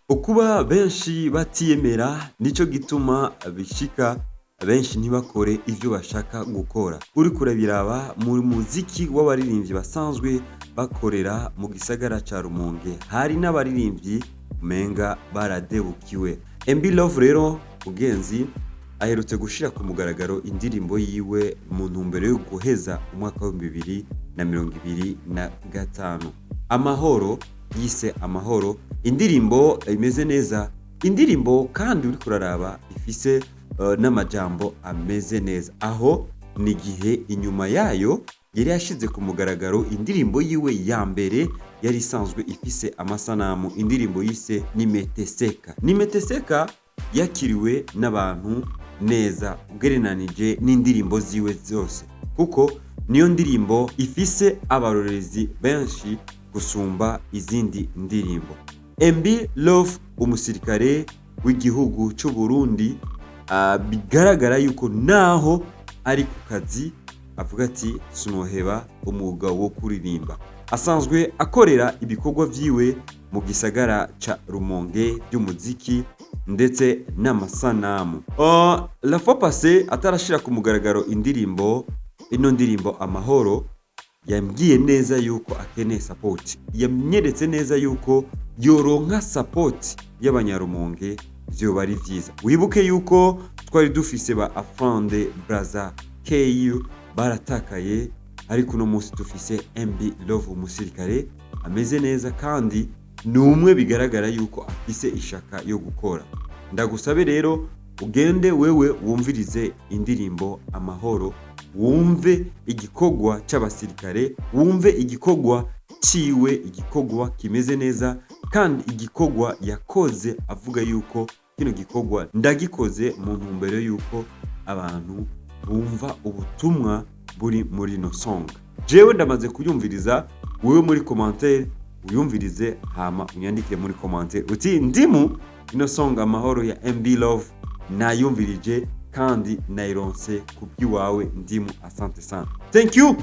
Ukuba benshi batiyemera nico gituma bishika benshi ntibakore ivyo bashaka gukora. Uriko urabiraba mu muziki w'abaririmbyi basanzwe bakorera mu gisagara ca Rumonge, hari n'abaririmbyi umenga baradebukiwe. MB Love rero mugenzi aherutse gushira ku mugaragaro indirimbo yiwe mu ntumbero yo guheza umwaka wa 2025, Amahoro, yise Amahoro. Indirimbo imeze neza, indirimbo kandi uriko uraraba ifise n'amajambo ameze neza. Aho ni igihe inyuma yayo yari yashize ku mugaragaro indirimbo yiwe ya mbere yari isanzwe ifise amasanamu, indirimbo yise Nimeteseka. Nimeteseka yakiriwe n'abantu neza ugereranije n'indirimbo ziwe zose, kuko niyo ndirimbo ifise abarorezi benshi gusumba izindi ndirimbo. MB Love, umusirikare w'igihugu c'u Burundi, bigaragara yuko naho ari ku kazi avuga ati: "Sinoheba umwuga wo kuririmba." Asanzwe akorera ibikorwa vyiwe mu gisagara ca Rumonge by'umuziki ndetse n'amasanamu. La fois passée, atarashira ku mugaragaro indirimbo, ino ndirimbo Amahoro, yambwiye neza yuko akeneye support. Yamyeretse neza yuko yoronka support y'Abanyarumonge vyoba ari vyiza. Wibuke yuko twari dufise ba Afande Braza KU baratakaye, ariko uno munsi dufise MB Love, umusirikare ameze neza kandi ni umwe bigaragara yuko afise ishaka yo gukora. Ndagusabe rero ugende wewe wumvirize indirimbo Amahoro, wumve igikorwa c'abasirikare, wumve igikorwa ciwe, igikorwa kimeze neza kandi igikorwa yakoze avuga yuko kino gikorwa ndagikoze mu ntumbero yuko abantu bumva ubutumwa buri muri ino song. Jewe ndamaze kuyumviriza, wewe muri commentaire uyumvirize, hama unyandike muri commentaire uti: "Ndimu ino song Amahoro ya MB Love nayumvirije kandi nayironse kubw'iwawe Ndimu. Asante sana, thank you."